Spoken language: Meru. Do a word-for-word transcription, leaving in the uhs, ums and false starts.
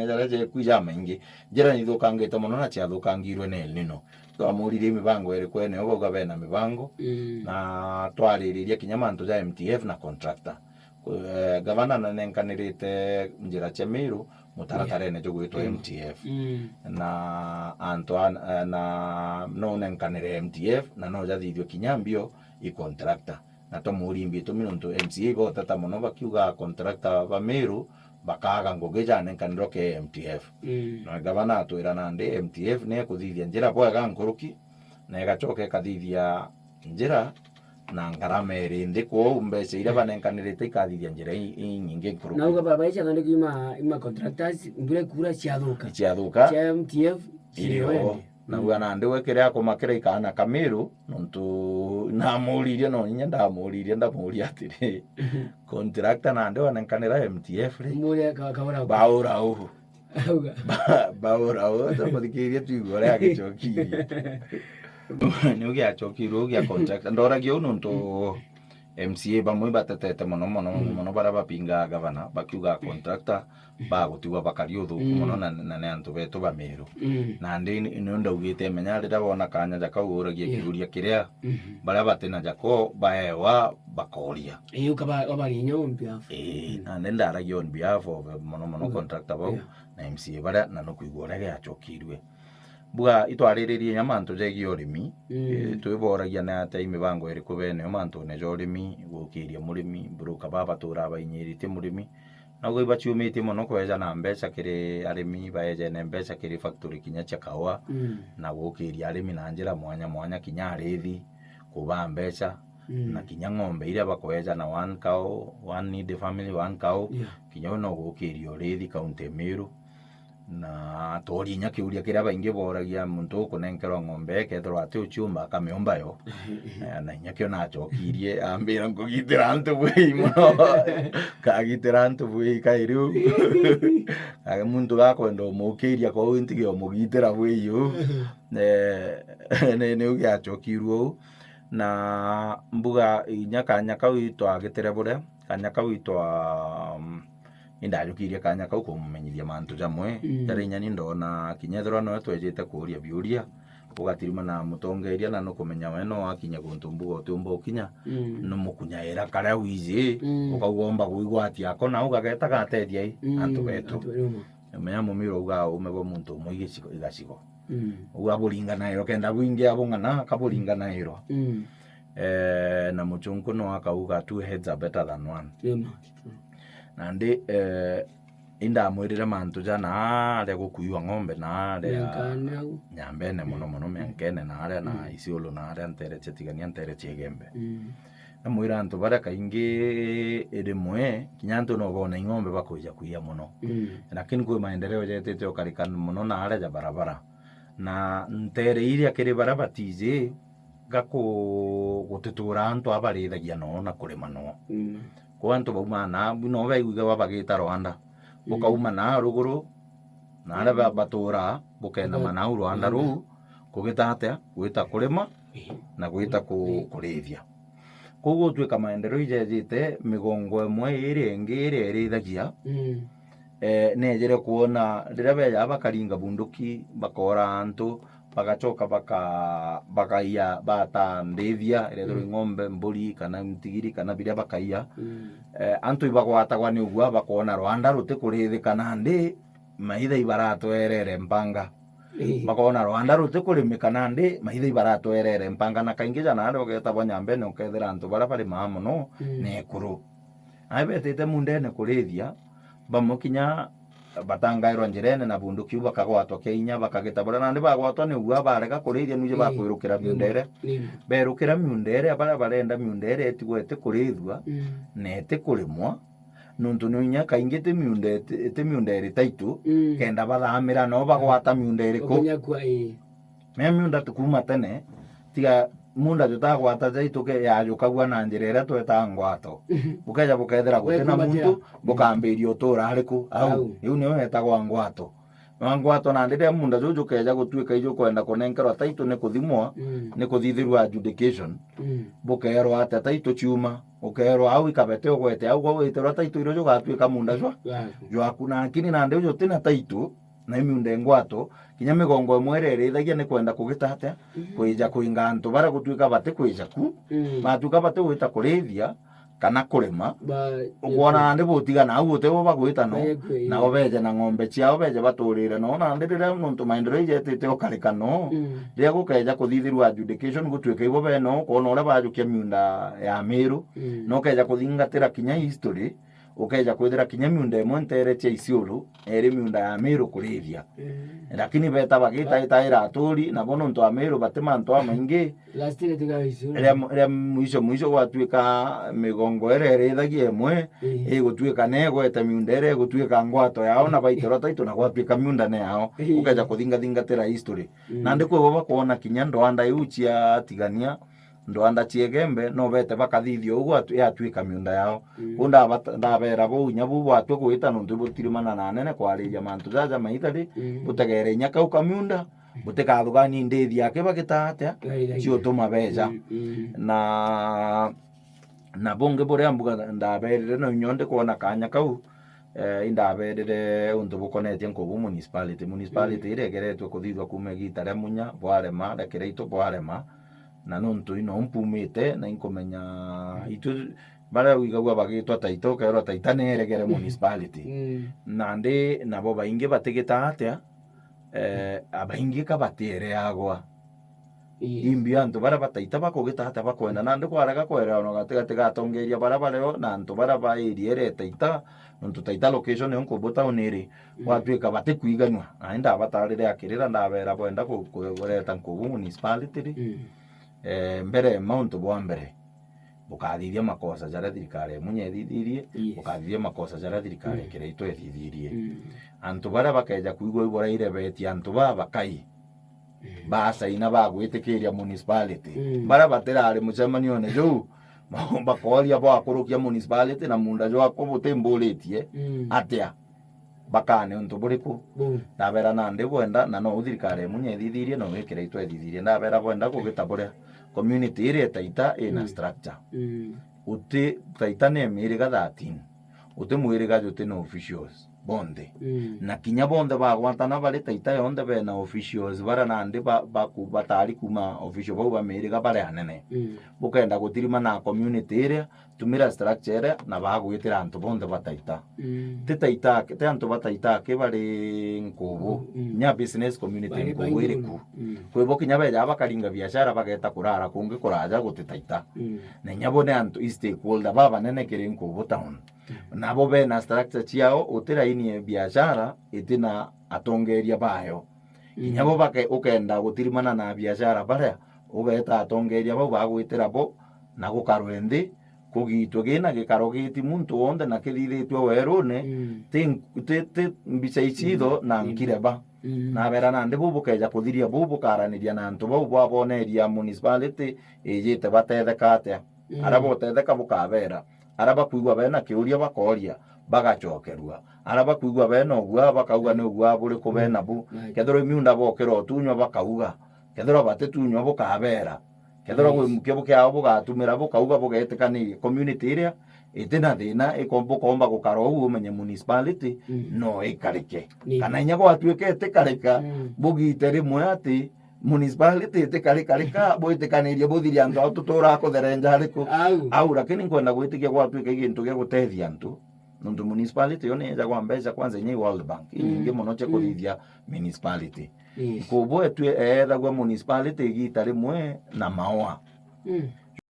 jaria jeku jamaingi. Njira nithukangite mono na ciathukangirwe ni El Nino. Twamuririe mibango iriku ene yo, bauga bena mibango, Mm. na twaririria kinya mantu ja M T F na contractor. Ku-, eh, gavana nanenkanirite njira cia Meru mutaratarene jugwitwa M T F. Mm. Na antu a, eh, na no unenkanire M T F, na no jathithue kinya mbio i contractor. Na twamuria imbi itumi, nontu M C A iboteta mono bakiuga contractor ba Meru bakaaga ngugi janenkanirwe ke M T F. Mm. Na gavana atwira nandi M T F ni ekuthithia njira bwega nkuruki, na igacoka ikathithia njira na ngarama iri nthi. Kwou mbeca iria banenkanirite ikathithia njira i-, inyingi nkuruki. Nauga barabara icio athondeki ima, ima contractors, mbura ikura ciathuka. Ciathuka. Cia M T F, Iri o. Cirioende. Nauga nandi we kiria akumakira ikaana Kamiru, nontu namuririe, no inya ndamuririe, ndamuria atiri, contractor nandi wanenkanira M T F ri? Muria ka-, kaura. Baura u. Auga. Ba-, baura u, tamuthikirie tuigue uria agicokirie. Niu giacokirwe u gia contractor. Ndoragia u nontu M C A bamwe batetete mono, mono, Mm. mono, baria bapingaa gavana, bakiuga contractor bagutigwa bakari uthuku Mm. mono, na, na ni antu betu ba Meru. Mm. Nandi ni, niu ndaugite, menya riria wona kanya ja kau uragia Yeah. kiuria kiria Mhm. baria batina jako baewa bakoria. Ii, ukaba-, ukabaria inya on behalf. Ii, Mm. nandi ndaragia on behalf of, eh, mono mono Mm. contractor bau Yeah. na M C A baria, na nukwigua uria giacokirue. Mbuga itwariririe inya mantu jegie urimi, Mm. eh, twiboragia ni atia i mibango iriku bene yo mantune ja urimi, gukiria murimi, broker baba baturaa bainyiritie murimi. Nauga ibaciumitie mono kweja na mbeca kiri arimi, baejene mbeca kiri factory kinya cia kaua, Mm. na gukiria arimi na njira mwanya mwanya, kinya arithi kubaa mbeca, Mm. na kinya ng'ombe iria bakweja na one cow, one needy family, one cow, Yeah. kinya u no gukiria urithi kaunti ya Meru. Na tworia inya kiuria kiria baingi boragia, muntu ukunenkerwa ng'ombe ekethirwa ati uciumba akamiumba yo. Eh, na inya kio nacokirie, ambira, nkugitira antu bwii mono. Kagitira antu bwii kairi u. Age muntu gakwenda umukiria kwou ntige umugitira bwii u. Eh, ni, niu giacokirue u. Na mbuga inya kanya kau itwagitire buria, kanya kau itwa, mm, indajukirie kanya kau kumumenyithia mantu jamwe. Mm. Jaria inya ni ndona kinya ethirwa noe twejite kuuria biuria, ugatirima na mutongeria na nukumenya we no akinya guntu mbuga utiumba ukinya, Mm. numukunyaira karia wiji, Mm. ukauga umba gwigwatia ako na ugageta gatethia i Mm, antu betu. Antu betu. Menya mumiro uga ume bo muntu umwe igicigo, igacigo. Mm. Uga buringanairo kenda bwingi abung'ana kaburinganairo. Mm. Eh, na muchunku no akauga two heads are better than one. Nima. Nandi, eh, indamwirire mantu ja naaria gukuiwa ng'ombe naaria Miankane au. Nyambene mono mono, Miankene naaria na Mm. Isiolo naaria ntere cia Tigania, ntere cia Igembe. Mm. Namwira antu baria kaingi rimwe kinya antu no bone ing'ombe bakwija kuia mono. Mm. Lakini kwi maendeleo jetete ukarika mono naaria ja barabara. Na ntere iria kiri baria batiji gaku-, gutitura antu abarithagia noo na kurima noo. Mm. Kwa antu baumaa na, no baiguiga bagita Rwanda. Mm. Ukauma na ruguru, na aria ba-, batura, bukeenama Rwanda. Nau Rwanda Rwanda. Ruu, kugita atia? Gwita kurima, Eh. na gwita ku-, Eh. kurithia. Koguo gutwika maendeleo ijejite, migongo imwe iria ingi iria irithagia, Mm. eh, nejere kwona riria beja bakaringa bunduki, bakora antu, bagacoka baka-, bakaia bata ndithia, iria ithirwa Mm. ing'ombe, mburi, kana ntigiri, kana biria bakaia. Mm. Eh, antu ibagwatagwa ni ugua, bakona Rwanda rutikurithika nandi, maitha ibaratwerere mpanga. Ii. Bakona Rwanda rutikurimika nandi, maitha ibaratwerere mpanga, na kaingi ja naaria ugeetagwa Nyambene, ukethira antu baria barimaa mono Mm. ni ekuru. Nai betite mundene kurithia, bamwe kinya batangairwa njirene na bunduki u bakagwatwa kia inya, bakagita buria nandi bagwatwa ni ugua, barega kurithia nuji Ii. bakwirukira Nima. Miundere. Nima. Berukira miundere, baria barenda miundere itigwe itikurithua, Mm. na itikurimwa, nontu ni inya kaingi ti miunda, ti, ti miunda iri title, Mm. kenda bathamira no bagwata miunda iriku. Ukunyakua, ii. Mea miunda ti kuuma tene, tiga munda jutagwata jaitu ke yajukagua na njira iria twetaga ngwato. Bukeja bukethira guti na Wekumbatira. Muntu, bukambiria utura ariku? Au. Au. Iu niyo yetagwa ngwato. Wa ngwato nandi riria munda juu jukeeja gutuika ijukwenda kunenkerwa title ni kuthimwa, Mm. ni kuthithirua adjudication. Mm. Bukeerwa atia title ciuma? Ukeerwa au ikabete ugwete au gwa witirwa title irio jugatuika munda jwa, Jwaku. jwaku. Na lakini nandi uju utina title, na i miunda ingwato, kinya migongo imwe iria irithagia ni kwenda kugita atia? Mm. Kwija kwinga antu baria gutuika bati kwija ku, Mm. batuika bati gwita kurithia, kana kurima, Ba-, ukwona nandi butigana au utibo bagwita no, Baekwira. nao beje na ng'ombe ciao, beje baturire no, nandi riria nontu maendeleo ijetite ukarika no, Mm. riria gukeja kuthithirua adjudication gutuika ibo beno, ukwona uria bajukia miunda ya Miru, Mm. no ukeja kuthingatira kinya history, ukeja kwithira kinya miunda imwe ntere cia Isiolo, eri miunda ya Miru kurithia. Mm. Lakini beta bagitaitaira aturi, nabo nontu Amiru bati mantu amaingi. Last year tiga icio. Ria mu-, ria mwisho mwisho gwatuika migongo iria irithagia imwe, Ii. igutuika na igwete miunda iria igutuika ngwato yao na baitirwa title na gwatuika miunda ni yao. Ii. Ukeja kuthingathingatira history. Mm. Nandi kwi bo bakwona kinya ndwanda iu cia Tigania, ndwanda cia Igembe, no bete bakathithia uguo atu-, yatuika miunda yao. Mm. Ku ndabata-, ndabera bou inya buu bwatue gwita nontu ibutirimana na anene kwariria mantu jaja maithari, Mm. butegere inya kau kamiunda, butikathuganie ndithi yake bagita atia, Gaithagia. ciutuma beja. Mm, mm. Na, na bungi buria mbuga ndaberire no inya ndikwona kanya kau, eh, indaberire untu bukonetie Nkubu Municipality. Municipality Mm. iria igeretwe kuthithwa kuuma igita ria Munya bwarema, ria Kiraitu bwarema, na nontu ino mpumite, na inkumenya itwe baria wigagua bagitwa Taita, ukeerwa Taita ni eregere Mm. municipality. Mm. Nandi nabo baingi batigita atia, eh, abaingi ka batiereagwa. Yes. Imbi antu baria ba Taita bakugita atia bakwenda, nandi kwarega kwereanwa gatigati ga atongeria baria bario na antu baria ba area iria Taita, nontu Taita location yo Nkubu town iri, Mm. gwatuika batikwiganua. Na indabatarire akirira ndabera bwenda ku-, ku-, kureta Nkubu municipality ri, Mm. eh, mbere mauntu bwa mbere, bukathithia makosa jaria thirikari ya Munya ithithirie, Yes. bukathithia makosa jaria thirikari ya Mm. Kiraitu ithithirie. Mm. Antu baria bakeja kwigua iu burairebetie antu babakai, Mm. basaina bagwitikiria municipality. Mm. Baria batirari mucemanione juu, bakooria bwakurukia municipality na munda jwakwa butimburitie Mm. atia? Bakane untu buriku? Buu. Ndabera nandi bwenda, na no u thirikari ya Munya ithithirie, no wikira itwe ithithirie. Ndabera bwenda kugita buria community iria Taita ina Mm. structure. Mm. Uti Taita ni miriga thirteen. Uti mwiriga juti na officials bonthe. Mm. Na kinya bonthe bagwatana bari Taita yonthe bena officials, baria nandi ba-, baku-, batari kuma official bau ba miriga bari anene. Mm. Bukenda gutirimana na community iria, tumira structure iria na bagwitira antu bonthe ba Taita. Mm. Ti Taita aki, ti antu ba Taita aki bari Nkubu. Mm. Nya business community Bari Nkubu baingi iri mono. Ku. Mm. Kwi bo kinya beja bakaringa biashara bageta kurara kungi kuraja guti Taita. Mm. Na inya bo ni antu i stakeholder babanene kiri Nkubu town. Mm. Nabo bena structure ciao, uti raini ya biashara itina atongeria bayo. Kinya Mm. bo bake-, ukenda gutirimana na biashara baria, ugeta atongeria bau bagwitira bo, na gukarwe nthi, kugitwe gina gikaro giti muntu wonthe na kithithitwe werune, Mm. ti nk-, ti, ti mbica icitho Mm. na Mm. nkireba. Mm. Nabera nandi buu bukeja kuthiria buu bukaraniria na antu bau bwaboneria municipality ijite batetheka atia. Mm. Aria botetheka bukabera. Aria bakwigua bena kiuria bakooria, bagacokerua. Aria bakwigua bena uguaa bakauga ni uguaa buriku Mm. bena bu. Right. Kethirwa i miunda bokira utunywa bakauga. Kethirwa batitunywa bukabera. Kethirwa Yes. gwi mukia bukiao bugatumira bukauga bugetikaniria. Community iria itina thina iko-, bukomba gukara uu umenye municipality Mm. no ikarike. Ni. Kana inya gwatuika itikarika, Mm. bugite rimwe ati municipality itikarikarika, bwitikanirie buthiria antu ao tuturaa kutherenja ariku? Au. Au, lakini nkwenda gwitikia gwatuika i gintu gia gutethia antu, nontu municipality yo ni ejagwa mbeca kwanza inya i World Bank, inyingi Mm. mono cia Mm. kuthithia municipality. Yes. Nkubu etue eethagua municipality igita rimwe na maoa. Mm.